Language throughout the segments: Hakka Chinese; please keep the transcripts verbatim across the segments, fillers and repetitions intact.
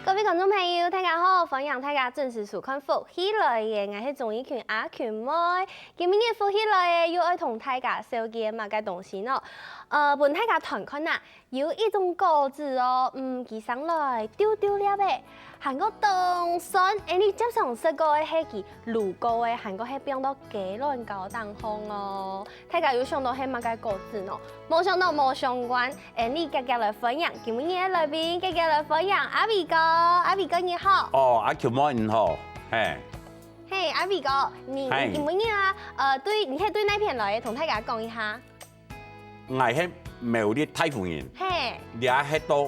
各位觀眾朋友，大家好！歡迎大家準時收看《福氣來了》，𠊎係鍾怡群阿群妹。今晡日《福氣來了》又愛同大家紹介麼个東西呢？呃，分大家看看啊，有一種果子哦，嗯，佢生來丟丟粒仔，還過當酸，𠊎俚輒常食過个係佢滷過个，還過係放到雞卵糕當中哦。大家有想到係麼个果子呢？無想到無相關， 𠊎俚遽遽來歡迎今晡日个來賓，遽遽來歡迎阿偉哥。阿偉哥你好。哦，阿群妹你好，嘿。嘿，阿偉哥，你，嘿。你今晡日啊，呃，對，你係對哪片來个？同大家講一下。𠊎係苗栗大湖人，嘿。這係到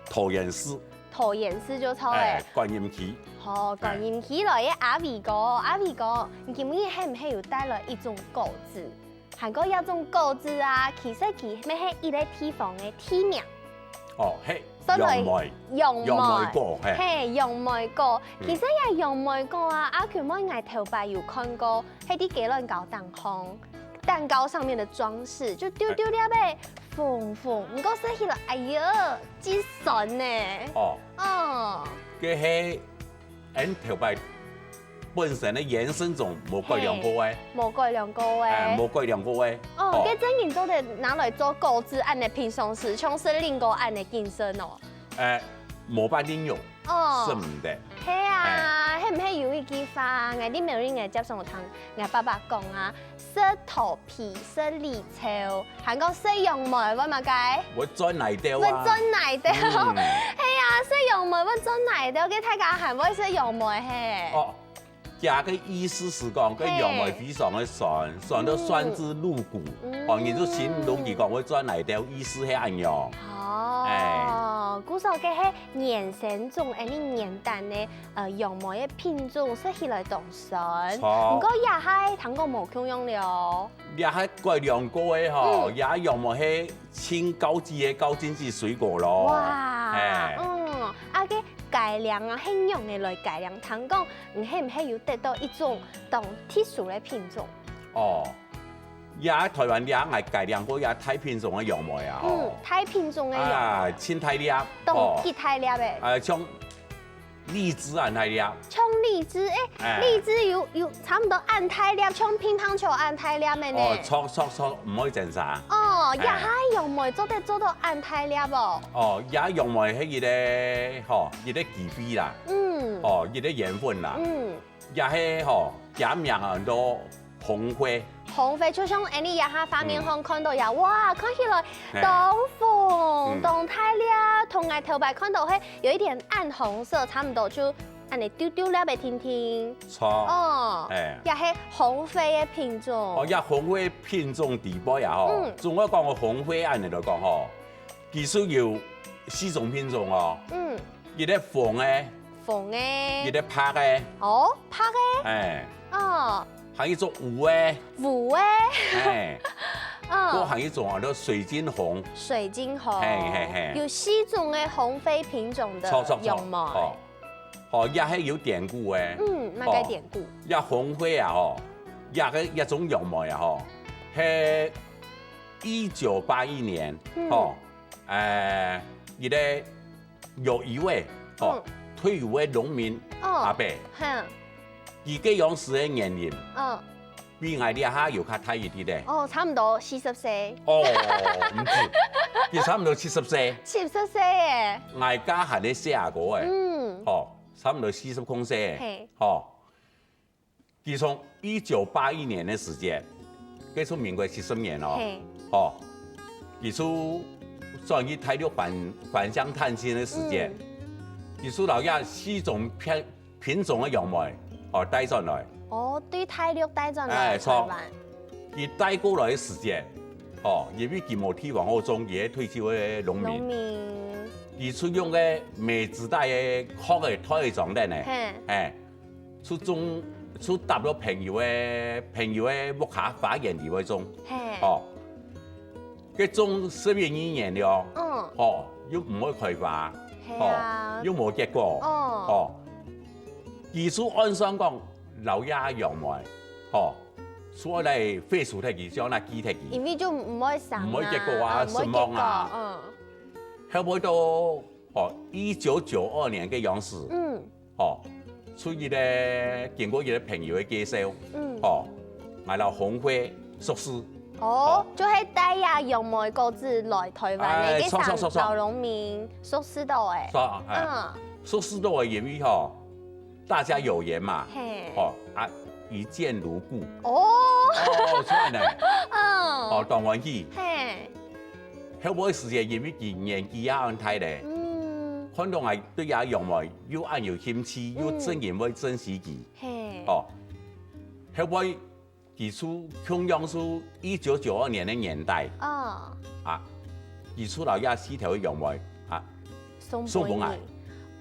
桃園市。桃園市就著了。哎，觀音區。哦，觀音區來个阿偉哥，阿偉哥，你今晡日係毋係有帶來一種果子？ 還過這種果子啊，其實佢乜係一個地方个地名。哦，嘿，所以楊梅，楊梅，楊梅果，嘿。嘿，楊梅果。嗯。其實這楊梅果啊，阿群妹𠊎頭擺有看過，係在雞卵糕當中，蛋糕上面的裝飾，就丟丟粒仔，紅紅，毋過食起來，哎呀，真酸呢。哦。哦。該係 𠊎頭擺本身个原生種無改良過个。嘿，無改良過个。哎，無改良過个。哦，哦。該正經做得拿來做果子，恁呢平常時，像食蘋果恁呢緊食哦。哎，無法利用，哦。食毋得。係啊，哎。係毋係有一句話，𠊎在苗栗𠊎輒常聽𠊎爸爸講啊，食桃 皮食李草，還過食楊梅會麼个？會轉泥兜啊。會轉泥兜。嗯。係啊，食楊梅會轉泥兜，該大家還會食楊梅嘿。哦，厥个意思係講，該楊梅非常个酸，酸到酸至入骨，嗯。哦，你就形容佢講會轉泥兜，意思係恁樣。哦，哎。故所該係原生種，恁呢原產个，呃，楊梅个品種，食起來當酸。著。毋過這下聽講無共樣了哦。 這下改良過个吼，嗯。這楊梅係盡高級个高經濟水果咯。哇，哎。嗯，啊，該改良啊，係仰仔來改良？聽講，你係毋係有得到一種當特殊个品種？哦，這台灣這下改良過這大品種个楊梅啊，吼。嗯，大品種个楊梅。啊，盡大粒，當幾大粒个？哦。啊，像 荔枝恁大粒。像荔枝，欸，哎。荔枝有，有差毋多恁大粒，像乒乓球恁大粒个呢。哦，著，著，著，毋會爭差。哦，哎。這下楊梅做得做到恁大粒哦。哦，這楊梅係一個，吼，一個機會啦。嗯。哦，一個緣分啦。嗯。這係，吼，這名安到 紅輝。紅輝，就像𠊎俚這下畫面上看到呀，嗯。哇，看起來，嘿。當紅，嗯。當大粒，同𠊎頭擺看到係有一點暗紅色，差毋多就恁仔丟丟粒个定定。著。哦，哎。這係紅輝个品種。哦，這紅輝品種底背啊，吼，嗯。總愛講紅輝恁仔來講吼， 其實有四種品種哦。嗯。一個紅个，紅个。一個白个。哦，白个。哎。哦。還有一種烏个。烏个。哎。哦。還有一種啊，叫水晶紅。水晶紅。嘿，嘿，嘿。有四種个紅輝品種个，著，著，著。楊梅。哦。哦，這係有典故个。嗯，麼个典故？哦，這紅輝啊，吼，這個，這種楊梅啊，吼，係一九八一年，嗯。吼， 呃，一個有一位，哦，嗯。退休个農民，哦。阿伯，哼。佢該央時个年齡，嗯。比𠊎這下又較大一息咧。哦，差毋多四十歲。哦，毋止，佢差毋多七十歲。七十歲欸。𠊎家還係細阿哥欸。嗯。哦，差毋多四十空歲欸。嘿。哦。 佢從一九八一年个時節，該就民國七十年哦，嘿。吼，佢就轉去大陸返，返鄉探親个時節，嗯。佢就摎這四種品，品種个楊梅，哦，帶轉來。哦，對大陸帶轉來哎，著。台灣。佢帶過來个時節，哦，因為佢無地方好種，佢係退休个農民。農民。佢就用个美質袋个殼个袋裝等呢，嘿。哎， 就種，就搭到朋友个朋友个屋下花園裡背種，嘿，吼，該種十一二年了，嗯，吼，又毋會開花，嘿啊，吼，又無結果，哦，吼，佢就按算講，摎這楊梅，吼，就愛來廢除忒佢，就愛來鋸忒佢，因為就毋會生啊，毋會結果啊，啊，毋會結果，失望啊，嗯，後尾到，吼，一九九二年个樣時，嗯。 吼，出一個經過一個朋友个介紹，嗯，吼，𠊎摎洪輝熟識，哦，就係帶這楊梅果子來台灣个，哎，該時候著著著著，老農民熟識到个，著，哎，嗯，熟識到个因為吼，大家有緣嘛，嘿，吼啊，一見如故，哦，哦，所以呢，嗯，哦，當歡喜，嘿，後尾時間因為佢年紀也恁大咧，嗯，看到𠊎對這楊梅 又恁有興趣，又真正會珍惜佢。嘿，哦，後尾佢就共樣係一九九二年个年代，哦，啊，佢就摎這四條个楊梅啊，送分你。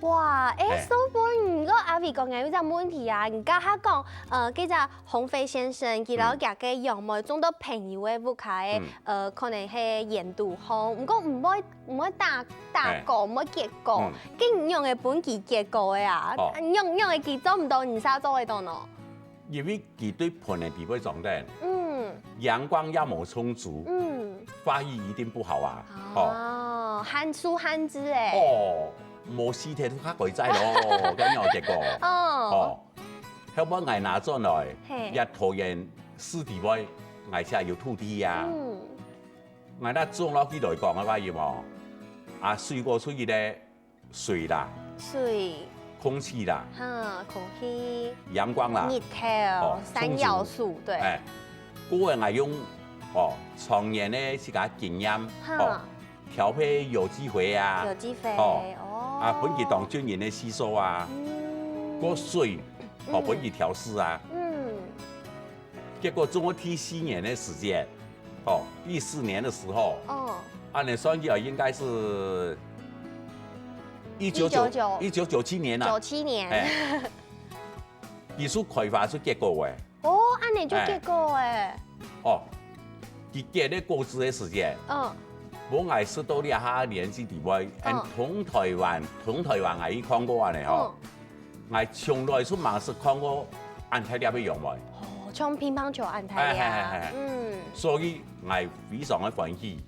哇，欸，送分你，毋過阿偉哥，𠊎有隻問題啊，你頭下講，呃，該隻洪飛先生，佢摎厥个楊梅種到朋友个屋下个，呃，可能係園肚項，毋過毋會 毋會打打果，毋會結果，該仰仔分佢結果个啊？仰仰仔佢做毋到，你儕做得到呢？因為佢對盆个地位上等，嗯，陽光也無充足，嗯，花藝一定不好啊，吼。哦，限樹限枝欸。哦，無四天就較改栽咯，該仰結果。哦，吼，後尾𠊎拿轉來，嘿，也桃園市地位，𠊎才有土地啊。嗯。 𠊎拿種落去來講个話，有無？啊，水果出去咧，水啦，水，空氣啦，哈，空氣，陽光啦，日頭，哦，三要素，充足，對。哎，故个𠊎用，哦，長年个自家經驗，哈，哦，調配有機肥啊，有機肥，哦，哦，啊，分佢當均勻个吸收啊，嗯，過水，哦，嗯，分佢調適啊，嗯。 結果種到第四年个時節，哦，第四年个時候，哦，恁樣算起來應該係一九九，一九九，一九九七年啦。九七年。哎，佢就開花就結果欸。哦，恁樣就結果欸。哎。哦，佢結个果子个時節，嗯，無𠊎食到這下年紀地位，嗯，同台灣，同台灣𠊎去看過恁樣吼。嗯。 𠊎從來就吂識看過恁大粒个楊梅。哦，像乒乓球恁大粒啊。哎，哎，哎，哎。嗯。所以𠊎非常个歡喜。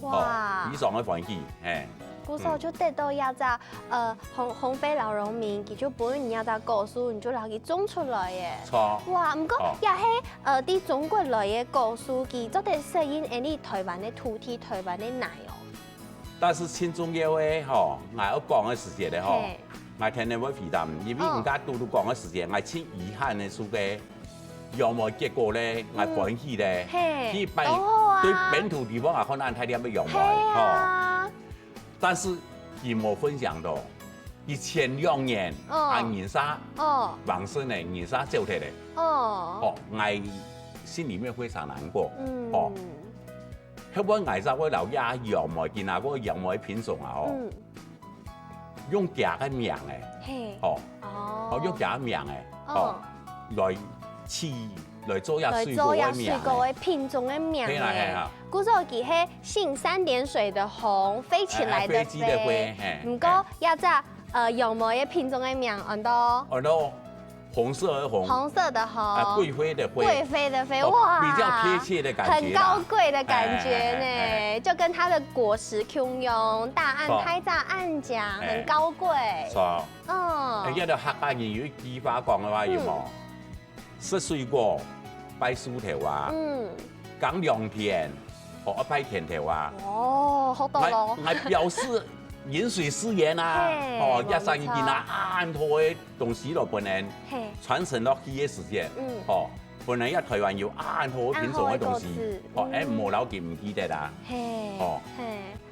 哇。哦，非常个歡喜，嘿。故所就得到這隻，呃，洪，洪飛老農民，佢就分你這隻果樹，你就摎佢種出來耶。著。哇，毋過，哦，也係，呃，對中國來个果樹，佢做得適應𠊎俚台灣个土地、台灣个泥哦。 但是盡重要个吼，𠊎愛講个時節咧吼，嘿，𠊎天天會回答，因為人家嘟嘟講个時節，𠊎盡遺憾个係个，楊梅結果咧，𠊎歡喜咧，嗯，嘿，一般，當好啊，對本土地方啊，可能大粒个楊梅，嘿啊，吼。但是佢無分享到，佢前兩年，哦，啊，人儕，哦，往生咧，人儕走忒咧，哦，哦，𠊎心裡面非常難過，嗯，哦。 後尾𠊎正會摎這楊梅，今下个楊梅品種啊，哦，嗯，用厥个名欸，嘿，哦，哦，哦，用厥个名欸，哦，哦，來起，來做這水果个名欸。來做這水果个品種个名欸。嘿啦，嘿啦。故所佢係姓三點水的洪，飛起來的飛。哎，哎，飛機的飛，嘿，毋過，嘿，這隻，呃，楊梅个品種个名，安到？安到 紅色的紅，紅色的紅，啊，貴妃的妃，貴妃的妃，哦，哇，比較貼切的感覺啦。很高貴的感覺呢，哎，哎，哎，哎。就跟它的果實共樣，大恁大隻恁靚，哎。很高貴。是啊。嗯。哎，這个客家人有一句話講个話，有無？嗯。食水果，拜樹頭啊。嗯。耕良田，哦，拜田頭啊。哦，學到咯。來，來表示飲水思源啊。嘿，哦，這生意無錯。啊，恁好个 東西咯，本來，嘿，傳承落去个時節，嗯，吼，本來也台灣有恁好品種个東西，台灣好个果子，吼，哎，嗯，無摎佢毋記得啦，嘿，吼，嘿，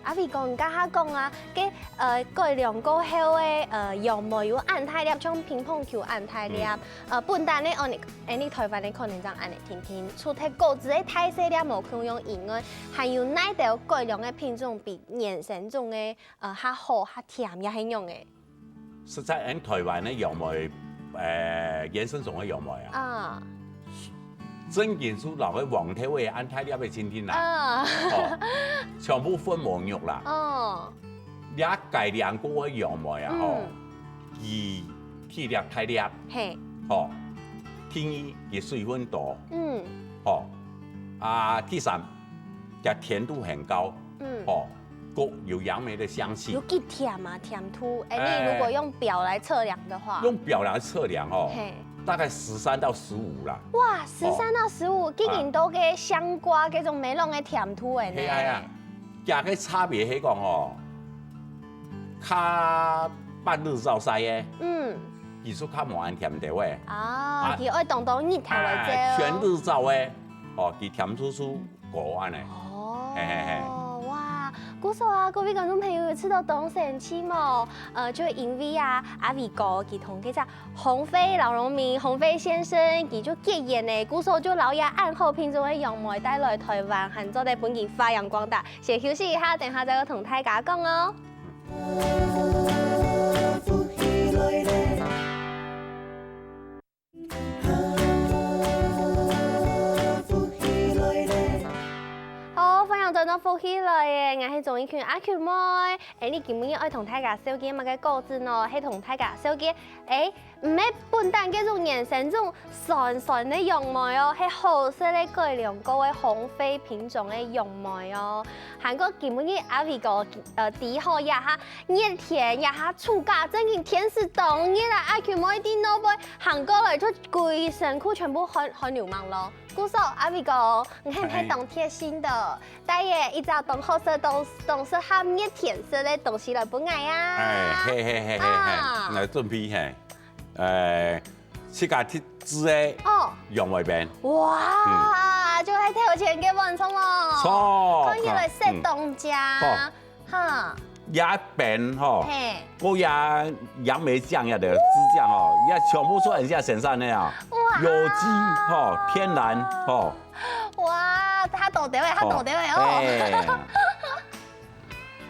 阿偉哥，你頭下講啊，該，呃，改良過後个，呃，楊梅有恁大粒，像乒乓球恁大粒，嗯，呃，本旦个，哦，你，哎，你台灣个可能正恁樣定定，除忒果子个大細粒無共樣以外，還有哪兜改良个品種比原生種个，呃，較好、較甜，也係恁樣个？ 實在，𠊎台灣个楊梅誒，延伸種个楊梅啊，啊，正經係摎該黃豆仔恁大粒个親親啦，啊，哦，全部分無肉啦。哦，這改良過个楊梅啊，吼，嗯，佢體積大粒，嘿，吼，第二佢水分多，嗯，吼，啊，第三，佢甜度很高，嗯，吼，夠有楊梅个香氣。有幾甜啊？甜度？哎，你如果用表來測量的話，用表來測量哦，嘿，大概十三到十五啦。哇，十三到十五，竟然都个香瓜這種梅朗个甜度哎呢。係啊係啊，佢个差別係講哦，較半日照晒个，嗯，佢就較無恁甜个喂。啊，啊，佢愛當當日頭个照。哎，全日照个，哦，佢甜出出。 果恁呢。哦，嘿嘿嘿，哇，故所啊，各位觀眾朋友有試著當神奇無？呃，就因為啊，阿偉哥佢同這隻鴻飛老農民鴻飛先生，佢就結緣呢，故所就摎這恁好品種个楊梅帶來臺灣，還做得分佢發揚光大。先休息一下，等下再來同大家講哦。 好，歡迎轉到福氣來了，𠊎係鍾意群阿群妹。哎，你今晡日愛同大家紹介麼个果子呢？係同大家紹介，哎，毋係本旦該種原生種酸酸个楊梅哦，係好食个改良過个鴻飛品種个楊梅哦。還過今晡日阿偉哥，呃，知好這下 熱天這下暑假正經天時當熱啊，阿群妹一定都會行過來，就歸身軀全部汗，汗流滿咯。故所，阿偉哥，你係毋係當貼心个，帶了一隻當好食、當，當適合熱天食个東西來分𠊎啊？哎，嘿嘿嘿嘿嘿，啊，來準備嘿，呃，自家特製个，哦，楊梅冰。哇，就係頭前个碗中哦。著，看起來色當佳。嗯，好。 哈，這冰吼，嘿，過這楊梅醬這个製醬吼，這全部出來係生產个啊，哇，有機吼，天然吼。哇，較多兜仔，較多兜仔哦。哎，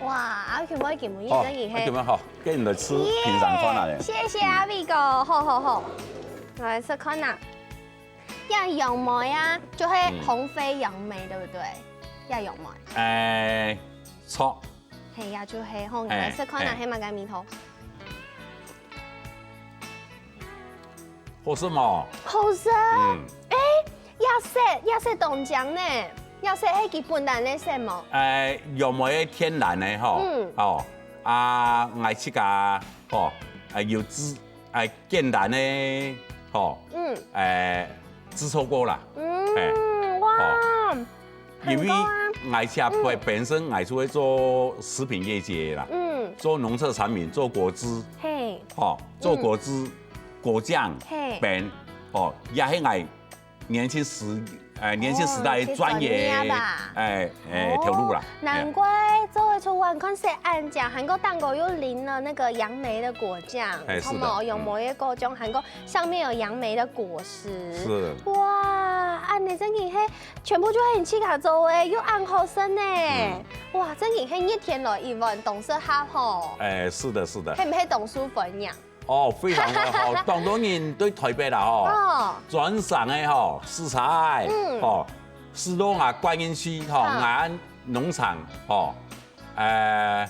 哇，阿群妹今晡日好，真厲害。阿群妹好，跟你來食，耶，平常餐啊咧。謝謝阿偉哥，好好好，來食看啊。這楊梅啊，就係，嗯，鴻飛楊梅，對不對？這楊梅。哎，著。 係啊，就係，好，𠊎來食看啊，係麼个味道？好食無？好食。嗯。哎，這色，這色當靚呢，這色係佢本來个色無？哎，楊梅个天然个吼，嗯，哦，啊，𠊎自家吼，哎，有製，哎，簡單个吼，嗯，哎，製作過啦，嗯，哎，哇，哦。 因為𠊎自家本，嗯，本身𠊎就係做食品業界个啦，嗯，做農特產品，做果汁，嘿，吼，做果汁、果醬、嘿，冰，吼，也係𠊎年輕時，呃，年輕時代專業，哦，這專業吧。哎，哎，哦，頭路啦。難怪做得出碗看色恁靚，還過頂高又淋了那個楊梅的果醬，哎，是的，著無？楊梅个果醬，還過上面有楊梅的果實。是。哇，恁呢正經係 全部就係你自家做个，又恁好食呢。嗯。哇，正經係熱天來一碗當適合吼。哎，是的，是的。係毋係當受歡迎？哦，非常的好，當多人對臺北啦吼，哦，專程个吼，食材，嗯，吼，食到啊，觀音區吼，嗯，𠊎農場吼，呃，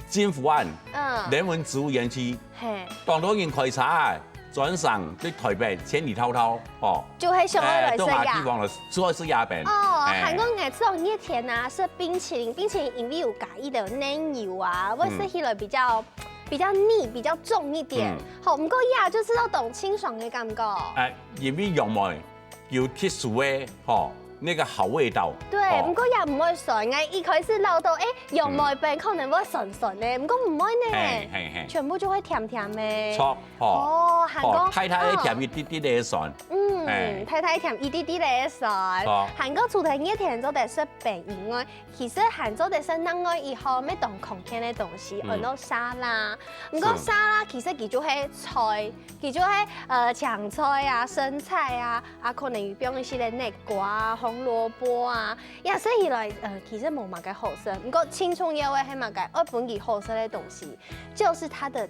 金福灣，嗯，人文植物園區，嘿，當多人開車啊，專程對臺北千里迢迢，吼，就係想愛來食呀。哎，到哪地方了，主要係這邊。哦，哎，還過𠊎知道熱天啊，食冰淇淋，冰淇淋因為有加一點奶油啊，會食起來比較，嗯，比較膩，比較重一點。嗯。好，毋過呀，就食到當清爽个感覺。哎，因為楊梅 有特殊个吼，那個好味道。對，吼，毋過也毋會酸。𠊎一開始恅著，哎，楊梅冰可能會酸酸个，毋過毋會呢，嘿，嘿，嘿，全部就會甜甜个。著，吼，哦，還過，吼，大大个甜，嗯，一滴滴个酸。嗯，嘿，大大甜，一滴滴个酸。著，還過除忒熱天做得食冰以外， 其實還做得食另外一項乜當康健个東西，嗯，安到沙拉。毋過沙拉其實佢就係菜，佢就係，呃，青菜啊、生菜啊，啊可能有放一息个南瓜啊、紅蘿蔔啊，也食起來，呃，其實無麼个好食。毋過盡重要个係麼个？愛分佢好食个東西，就是它的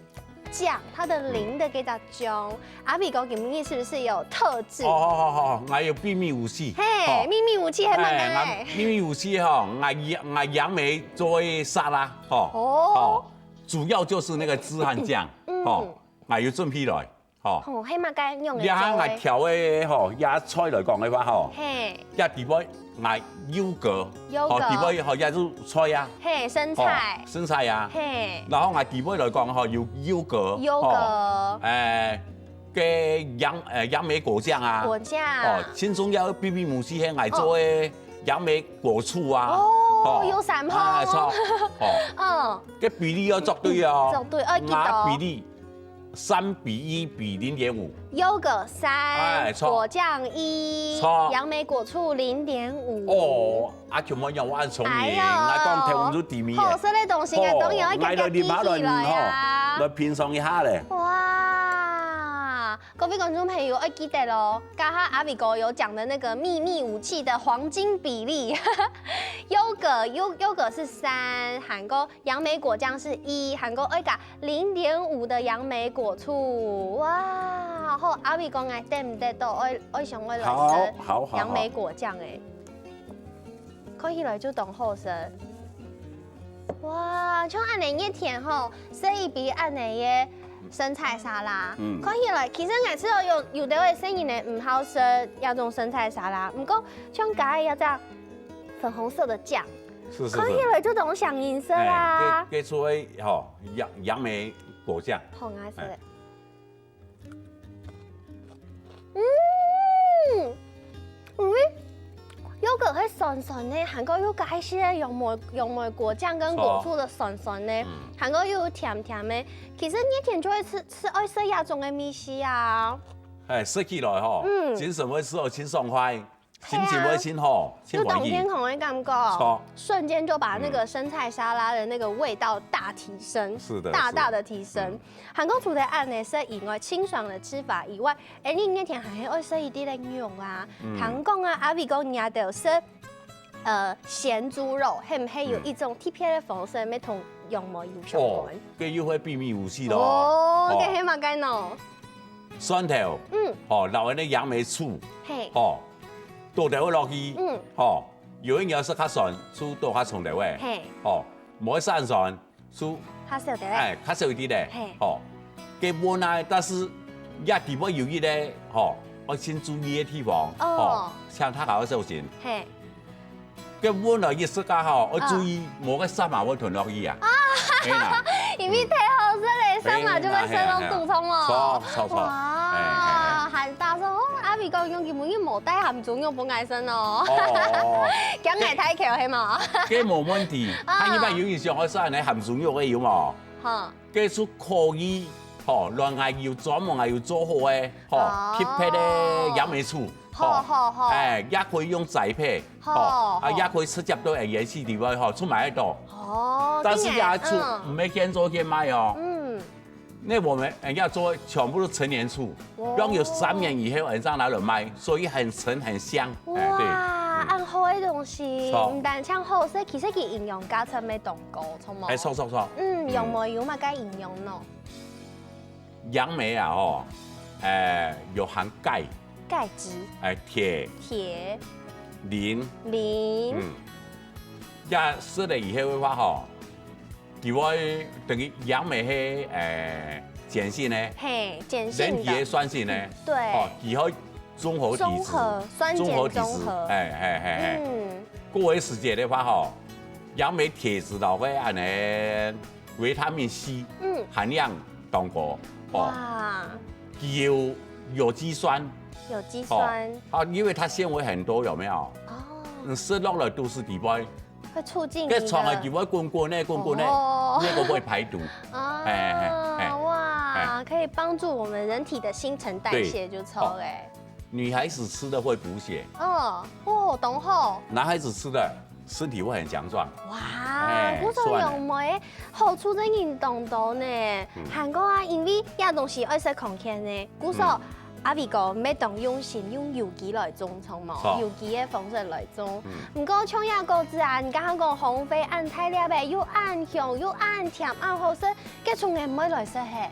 醬，它的零的這隻醬。阿偉哥今日是不是有特製？哦，好，好，好，𠊎有秘密武器。嘿，哦。秘密武器係麼个？哎，𠊎秘密武器吼，𠊎楊，𠊎楊梅做个沙拉，吼。哦。哦，主要就是那個汁和醬，嗯。吼，𠊎有準備來，吼。哦，係麼个用个做个？這下𠊎調个吼，這菜來講个話吼，嘿。這底背𠊎腰果，腰果。吼，底背吼，這係菜啊。嘿，生菜。吼，生菜啊。嘿。然後𠊎底背來講吼，有腰果，腰果。吼，哎，个楊，呃，楊梅果醬啊。果醬。哦，盡重要个秘密武器係𠊎做个楊梅果醋啊。哦，吼。有三項哦。哎，著。哦。嗯。个比例要做對哦。做對，愛記得哦。𠊎比例 三比一比零點五。腰果三，哎，著。果醬一，著。楊梅果醋零點五。哦，啊，全部讓𠊎恁聰明，哎喲，𠊎講頭就知名个。好食个東西啊，吼，當然愛加加記起來啊。來，來，來，來，來品嚐一下咧。哇，各位觀眾朋友愛記得哦，剛剛阿偉哥有講的那個秘密武器的黃金比例，腰果，腰，腰果是三，還過楊梅果醬是一，還過愛加 零點五的楊梅果醋，哇！好，阿偉哥，𠊎等毋得到，愛，愛想愛來食好，好，好，好。楊梅果醬欸，看起來就當好食。哇，像恁仔熱天吼，食一杯恁仔个生菜沙拉，嗯。看起來，其實𠊎知道有，有兜个細人仔毋好食這種生菜沙拉，毋過像加一隻粉紅色的醬，是，是，是。看起來就當上癮色啊。哎，這，這出个吼，楊，楊梅 果醬。好，𠊎食。哎。嗯，嗯，又个係酸酸个，還過又加一些楊梅，楊梅果醬跟果醋的酸酸个，哦。嗯。還過又有甜甜个。其實熱天就會食，食，愛食這種个東西啊。哎，食起來吼，嗯。精神會食哦，盡爽快。 心情會盡好，係啊。盡歡喜。就當健康个感覺，著。瞬間就把那個生菜沙拉的那個味道大提升，嗯。是的，大大的提升。是的。嗯。還過除了恁仔食以外，清爽的吃法以外，哎，你熱天還係愛食一滴个肉啊。嗯。聽講啊，阿偉哥你也有食，呃，鹹豬肉，係毋係有一種特別个方式，嗯。愛同楊梅有相關？哦，這又係秘密武器囉。哦，哦。這係麼个呢？ 蒜頭，嗯。吼，摎該个楊梅醋，嘿。吼，倒兜仔落去，嗯。吼，有个人愛食較酸，就倒較重兜仔，嘿。吼，無愛食恁酸，就較少兜仔。哎，較少一滴仔，嘿。吼，該搵啊，但是這底背有一个，吼，愛盡注意个地方，哦。吼，請大家愛小心。嘿。 該搵來一食啊吼，愛注意，嗯。無該沙麻會吞落去啊。啊。係啦。因為太好食咧，嗯。沙麻就會塞落肚，著無？係啦，係啦，係啦。著，著，著。哇，哎，哎，哎。還打爽哦，阿偉哥用根本就無帶鹹豬肉分𠊎食哦。哦，哦，哦。驚𠊎太𤸁係無？該無問題，啊。佢一般有人想愛食該鹹豬肉个有無？哈。 該就可以，吼，亂𠊎有專門𠊎有做好个，吼，哦。特別个楊梅醋，好，吼，好，好。哎，也可以用栽培，好，吼，啊，好。也可以直接到N H C地方，吼，出賣得到。哦，但是這醋，嗯。毋係現做現賣哦。嗯。該𠊎兜，哎，這做个全部都陳年醋，哦。用有三年以後，人正拿來賣，所以很陳很香。哎，對。哇，嗯。恁好个東西，著。毋單淨好食，其實佢營養價值乜當高，著無？哎，著，著，著。嗯，嗯。楊梅有麼个營養呢？ 楊梅啊，吼，哎，有含鈣，鈣質。哎，鐵，鐵。磷。磷。嗯。這食了以後个話，吼，佢會等於楊梅係，哎，鹼性呢，嘿，鹼性的。人體个酸性呢，對。哦，佢會中和體質，中和，酸鹼中和。中和體質，哎，哎，哎，哎。嗯。過一時節个話，吼，楊梅鐵質就會恁仔 維他命C，嗯。含量當高，哦。哇。佢有有機酸，有機酸。哦，啊，因為它纖維很多，有沒有？哦。嗯，食落來肚屎底背，會促進你的。該腸仔就會滾滾个，滾滾个，哦。那個會排毒。哦，哎，哎，哎。哇，哎。可以幫助我們人體的新陳代謝，對。就著欸。哦。女孩子吃的會補血。哦，哦，當好。男孩子吃的 身體會很強壯。哇，哎，故所楊梅好處真經當多呢。嗯。還過啊，因為這東西愛食康健呢，故所，嗯。阿偉哥乜當用心用有機來種，著無？著。有機个方式來種。嗯。毋過像這果子啊，你剛剛講紅飛恁大粒个，又恁香，又恁甜，恁好食，該從哪位來食嘿？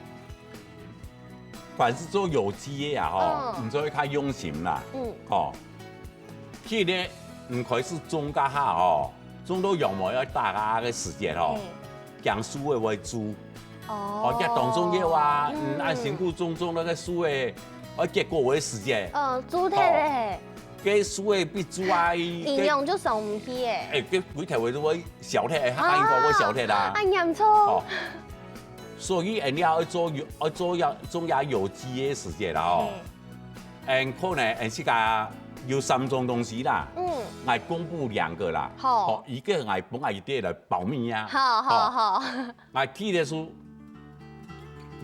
凡係做有機个啊吼，嗯。你就愛較用心啦。嗯。吼，其實呢，你開始種該下吼，種到楊梅愛打該个時節吼，嘿。驚樹仔會蛀。哦。哦，這當重要啊，嗯。嗯，恁辛苦種種該个樹仔，愛結果个時節。嗯，蛀忒了嘿。哦，該樹仔會蛀啊，營養就送毋去欸。欸，該規條个都會消忒，啊，應該會消忒啦。啊，嚴重。哦。 所以，𫣆俚愛做有，愛做有，種這有機个時節啦吼。嘿。嗯，可能，嗯，自家有三種東西啦。嗯。來公布兩個啦。好。好，一個來分𠊎一個來保密啊。好，好，好。好。來，第一個係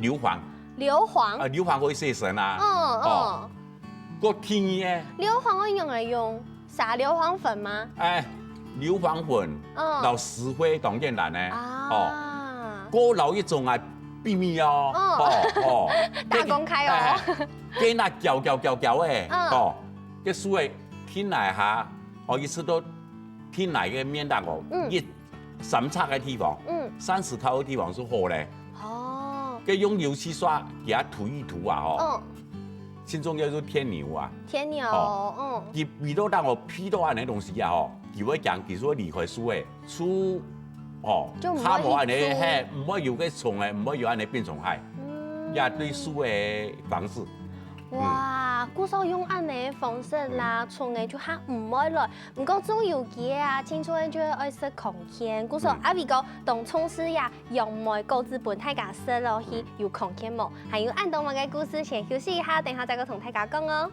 硫磺。硫磺？啊，硫磺會洗身啊。嗯，嗯。哦。 過第二个。硫磺愛用來用撒硫磺粉嗎？欸，硫磺粉，嗯。摎石灰當簡單呢。啊。哦。過摎一種啊，秘密哦。嗯。哦，哦。大公開哦。欸，該那攪攪攪攪欸，嗯。哦，該樹仔停來下，哦，一直都停來个面頂哦，嗯。一 三尺个地方，嗯。三十頭个地方係好咧。哦。該用油漆刷，給它塗一塗啊，吼。嗯。盡重要係天牛啊。天牛，哦。嗯。佢為著當𠊎鼻著恁樣个東西啊，吼，佢會驚，佢就會離開樹仔，樹，哦，就毋會去蛀。較無恁樣，嘿，毋會有該蟲仔，毋會有恁樣病蟲害。嗯。也對樹仔防治。哇，嗯。故所用恁樣个方式啦，嗯。蟲仔就較毋會來。 毋過種有機个啊，盡重要就係愛食康健。故所，嗯。阿偉哥當重視這楊梅果子分大家食落去，嗯。有康健無？還有恁多麼个故事，先休息一下，等下再過同大家講哦。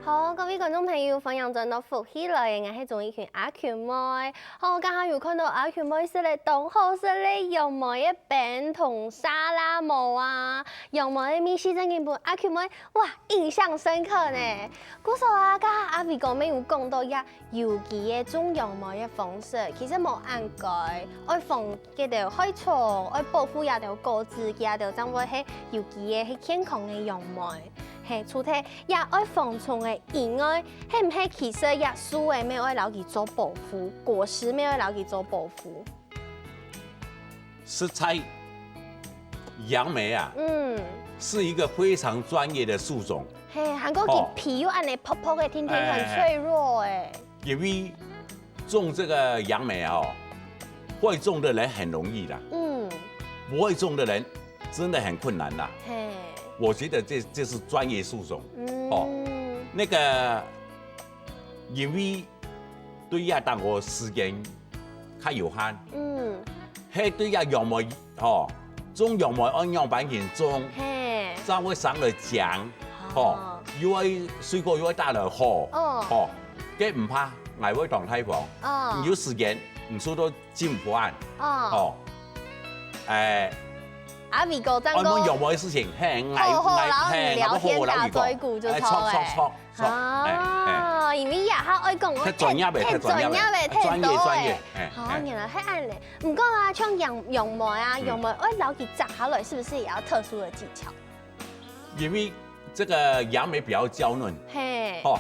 好，各位觀眾朋友，歡迎轉到福氣來了，𠊎係鍾意群阿群妹。 哦，頭下有看著阿群妹食了當好食个楊梅个冰糖沙拉無啊？楊梅个味緒正經分阿群妹，哇，印象深刻呢。故所啊，頭下阿偉哥乜有講著這有機个種楊梅个方式，其實無恁該，愛防該兜害蟲，愛保護這兜果子，佢兜正會係有機个，係健康个楊梅。 嘿，除忒這愛防蟲个以外，係毋係其實這樹仔乜愛摎佢做保護，果實乜愛摎佢做保護？實在，楊梅啊，嗯。是一個非常專業的樹種。嘿，還過佢皮又恁樣薄薄个，哦。聽聽很脆弱欸。哎，哎，哎。 因為種這個楊梅哦，會種的人很容易啦，嗯。不會種的人真的很困難啦。嘿。我覺得這，這是專業樹種，嗯。哦，那個，因為對這當个時間較有限，嗯。嘿，對這楊梅 吼，種楊梅愛仰般形種，嘿。正會生來靚，哦。吼，又愛水果又愛打來好，哦。吼，該毋怕，𠊎會當大方，哦。你有時間，你出到進步案，哦。吼，哎，阿偉哥正講，愛問楊梅个事情，嘿，𠊎，好好，𠊎，然後你，嘿，聊天打嘴鼓就著欸。哎，著，著，著。 著，哎，哎。哦，因為這下愛講，較專業个，太專業个，太專業个，太多欸。專業，專業，哎，哦，哎。原來係恁樣。毋過啊，像楊，楊梅啊，嗯。楊梅愛摎佢摘下來，是不是也要特殊的技巧？因為這個楊梅比較嬌嫩，嘿。吼，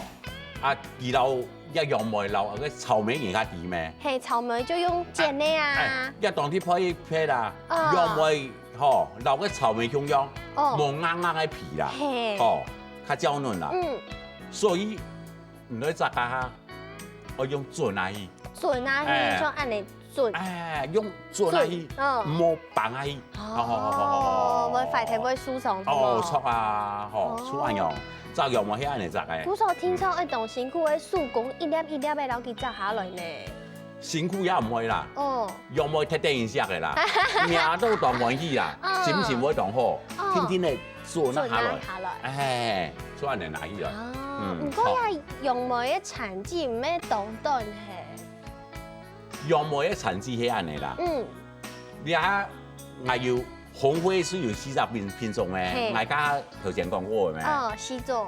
啊，佢摎這楊梅摎該草莓人較知咩？嘿，草莓就用剪个啊。哎，哎，這當地配配啦，哦。楊梅吼，摎該草莓共樣，哦。無硬硬个皮啦，嘿。吼，較嬌嫩啦。嗯。 所以，你愛摘該下，愛用準下去。準下去，哎。像恁樣準。哎，用準下去，準，嗯。莫放下去。哦，好，好，好，好，好。會壞忒會受傷，哦，著無？著啊，吼，哦。著恁樣，摘楊梅係恁樣摘个。故所聽說愛當辛苦个手工一粒一粒个摎佢摘下來呢。 辛苦也毋會啦。哦。楊梅忒得人惜个啦，摸到當歡喜啦，嗯。心情會當好，哦。定定仔準下來。準下來。哎，準下來拿起來。啊，嗯，毋過呀，好。楊梅个產季毋係當短嘿。楊梅个產季係恁樣啦。嗯。你看，𠊎有紅灰係有四隻品，品種个，嘿。𠊎剛頭先講過个咩？哦，四種。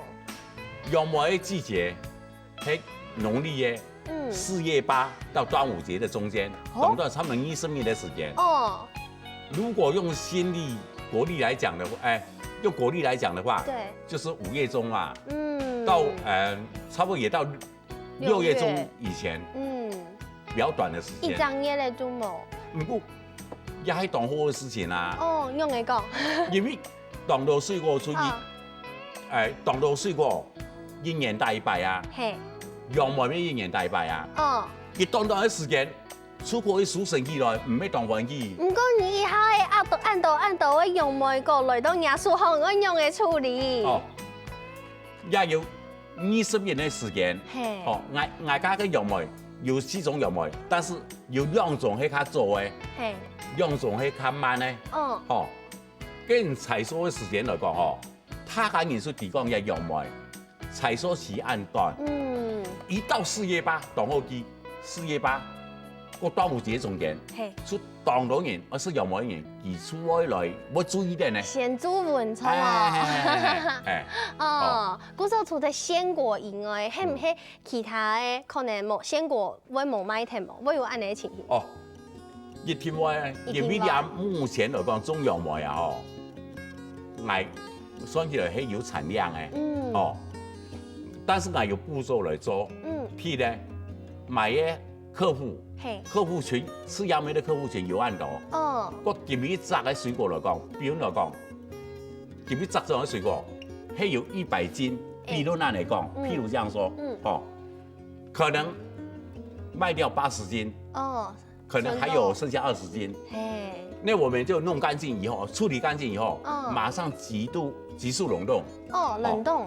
楊梅个季節， 係農曆个，嗯。四月八到端午節的中間，哦。短短差不多二十日的時間。哦。如果用新曆、國曆來講的話，哎，用國曆來講的話，對。就是五月中嘛，嗯。到，呃，差不多也到六月中以前，嗯，比較短的時間。一隻月个都無。毋過，也係當好个事情啊。哦，仰仔講？因為當多水果出去，啊。哎，當多水果一年打一擺啊，嘿。楊梅乜一年打一擺啊。哦。一段段个時間，出口去收成起來，毋係當歡喜。毋過你一下仔恁多恁多恁多个楊梅果來到若手項，愛仰仔處理？哦，也有二十年个時間。嘿。哦，𠊎，𠊎家个楊梅有四種楊梅，但是有兩種係較早个，嘿。兩種係較慢个。嗯。哦，跟採收个時間來講，吼，大家人士提供个楊梅，採收期恁短，嗯。一到四月八，當好記，四月八，過端午節中間，嘿。就當多人，而係楊梅人，佢出來來，會注意點呢。先注文錯哦。哎，哎，哎，哎，哎。哦，故所除了鮮果以外，係毋係其他个可能無，鮮果會無賣忒無？會有恁仔个情形？哦，一定會啊，一定會。因為這目前來講，種楊梅啊，吼，𠊎算起來係有產量个，嗯。哦，但是𠊎有步驟來做，嗯。譬如呢，買个客戶，嘿。客戶群，食楊梅个客戶群有恁多，哦。我今日摘个水果來講，比如來講，今日摘種个水果，係有一百斤，哎。比如恁仔講，嗯。譬如這樣說，嗯。哦， 可能賣掉八十斤，哦，可能還有剩下二十斤。嘿。那我們就弄乾淨以後，處理乾淨以後，嗯。馬上急度，急速冷凍。哦，冷凍。哦，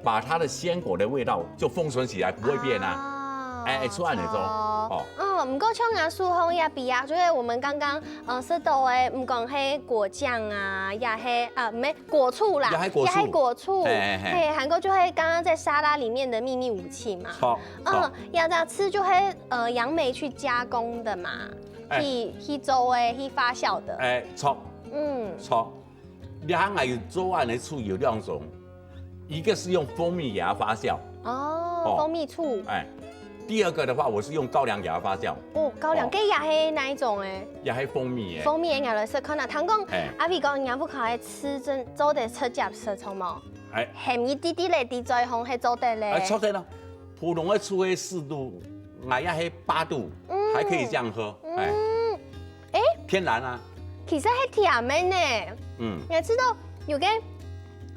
把它的鮮果的味道就封存起來，不會變啊。啊，哎，哎，出來了之後，哦。哦，嗯，毋過像啊，樹紅也比啊，就是我們剛剛，呃，食到的，毋管係果醬啊，也係，啊，毋係，果醋啦，也係果醋。也係果醋。嘿，嘿，嘿。嘿，還過就係剛剛在沙拉裡面的祕密武器嘛。好。 嗯，楊家醋就係，呃，楊梅去加工的嘛，哎。去，去做个，去發酵的。哎，著。嗯。著。這下𠊎有做恁仔醋有兩種，一個是用蜂蜜給它發酵。哦，哦。蜂蜜醋。哎，第二個的話，我是用高粱給它發酵。哦，高粱，哦。該也係哪一種欸？也係蜂蜜欸。蜂蜜个，𠊎來試看啊。聽講，哎。阿偉講，若屋下个醋真做得直接食，著無？哎。鹹一滴滴咧，滴在紅係做得咧。哎，做得啦。 普通个醋个四度，𠊎也係八度，嗯。還可以這樣喝，哎。嗯。欸？天然啊。其實係甜个呢。嗯。你知道有個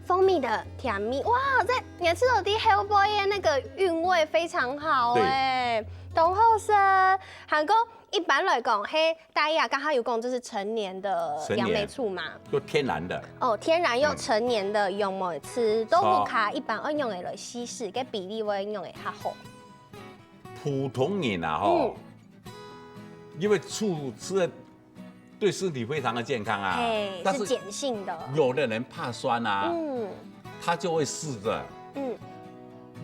蜂蜜的甜味，哇，這，你知道在後背的那個韻味非常好欸，對。當好食。還過一般來講，係 大家剛剛有講，這是陳年的楊梅醋嘛？成年，就天然的。哦，天然又成年的楊梅醋，嗯。都屋下一般愛仰仔來稀釋，該比例會仰仔較好？普通人啊，吼，嗯。因為醋吃了對身體非常的健康啊，嘿，但是是鹼性的。有的人怕酸啊，嗯。他就會試著，嗯。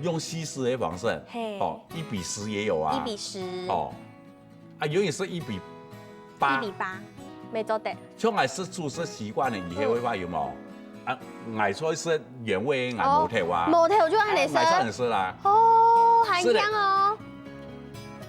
用稀釋的方式，嘿。哦，一比十也有啊，一比十。哦， 啊，有人係一比八。一比八，無做得。像𠊎食醋食習慣了以後，嗯。會發現有無？啊，𠊎出去食原味，𠊎無頭啊。哦，無頭就恁仔食。啊，𠊎就恁仔食啦。哦，還香哦。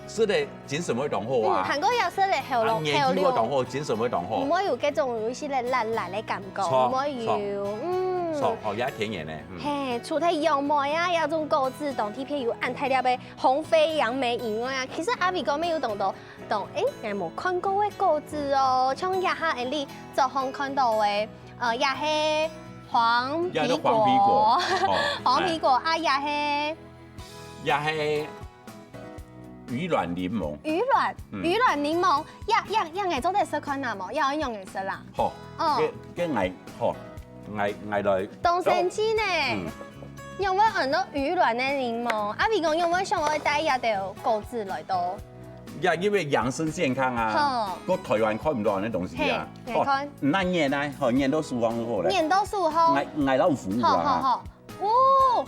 食了精神會當好啊。嗯，還過愛食了喉嚨，啊，年紀會當好，喉嚨。精神會當好。毋會有該種有一息仔懶懶个感覺，著，毋會有，著。嗯。著，哦，也甜甜个，嗯。嘿，除了楊梅啊，這種果子，當特別有恁大粒个 紅飛楊梅以外啊，其實阿偉哥乜有當多，當，欸，𠊎無看過个果子哦，像這下𠊎俚桌項看到个，呃，這係黃皮果，這係黃皮果，哦，黃皮果啊，這係，這係魚卵檸檬。魚卵，嗯。魚卵檸檬，這，這，這𠊎做得食看啊無？這愛仰仔食啦？好，哦。該，該𠊎，好，𠊎，𠊎來。當神奇呢。嗯。 仰會安到魚卵个檸檬？阿偉哥仰會想愛帶這兜果子來到？呀，因為養生健康啊，好。過台灣看毋到恁樣東西啊。嘿，你看。哦，那拈啊，好，拈到手項就好了。拈到手項。𠊎，𠊎摎你扶一下啊。好，好，好。哦，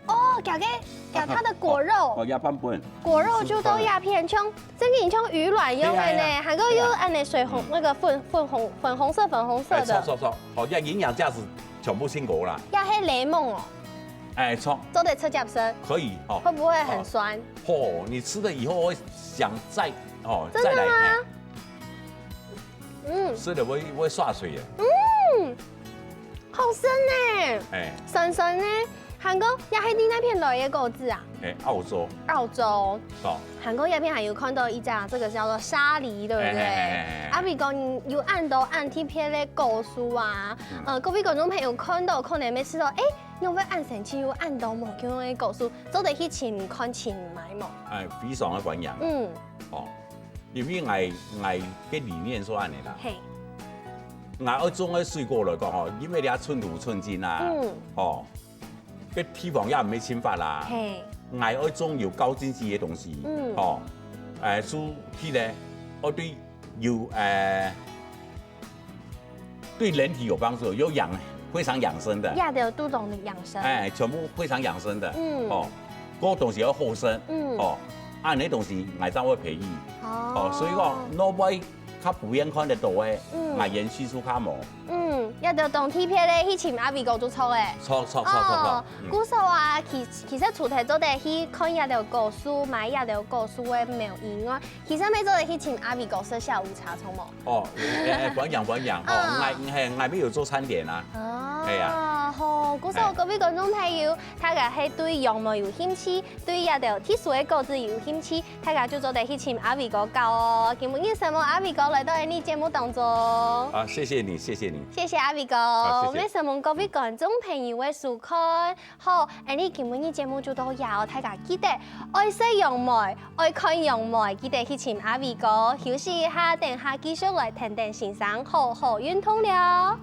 哦，這個，這它的果肉。哦，哦，這半分。果肉就到這片，像 真个像魚卵樣个呢，對啊，對啊。還過又恁仔水紅，對啊。那個粉，粉紅，粉紅色，粉紅色的。哎，著，著，著，好，這營養價值全部升高啦。這係檸檬哦。哎，著。做得直接食。可以，哦。會不會很酸？哦，你吃了以後會想再，哦，真的嗎？再來，哎。嗯。吃了會，會下水的。嗯。 好酸呢，哎。酸酸呢，還過，也係你哪片來个果子啊？哎，澳洲，澳洲。哦，還過這片還有看到一隻，這個叫做沙梨，對不對？哎哎哎哎哎阿偉哥，你有恁多恁特別个果樹啊？嗯呃，各位觀眾朋友看到可能會想到，哎，仰會恁神奇有恁多無共樣个果樹，做得去尋看尋買無？哎，非常个歡迎。嗯，哦，因為𠊎𠊎个理念係恁樣啦，嘿，𠊎愛種个水果來講吼，因為你要寸土寸金啊，嗯，哦，个地方也毋係清法啦，嘿，𠊎愛種有高經濟个東西，嗯哦，哎，所以呢，我對有哎。對人體有幫助，有養非常養生的，也都注重養生。哎，全部非常養生的，嗯哦，个東西要後生，嗯哦，啊，那東西𠊎正會培育，哦，所以講，我會較普遍看得到个，嗯𠊎園區就較無，嗯，也就當特別个去尋阿偉哥就著个。著著著著哦著，，嗯故所啊，其其實除忒做得去看這兜果樹，買這兜果樹个苗以外，其實乜做得去尋阿偉哥食下午茶，著無？哦，哎，哎歡迎歡迎，哦嗯，𠊎𠊎𠊎乜有做餐點啊，哦，係啊好，故所哎各位觀眾朋友，大家係對楊梅有興趣，對這兜特殊个果子有興趣，大家就做得去尋阿偉哥搞哦。今晡日承蒙阿偉哥來到𠊎等節目當中。啊，謝謝你，謝謝你。謝謝阿偉哥，好謝謝也承蒙各位觀眾朋友个收看。好，𠊎等今晡日節目就到這哦，大家記得愛食楊梅，愛看楊梅，記得去尋阿偉哥。休息一下，等下繼續來跈等先生好好運動了。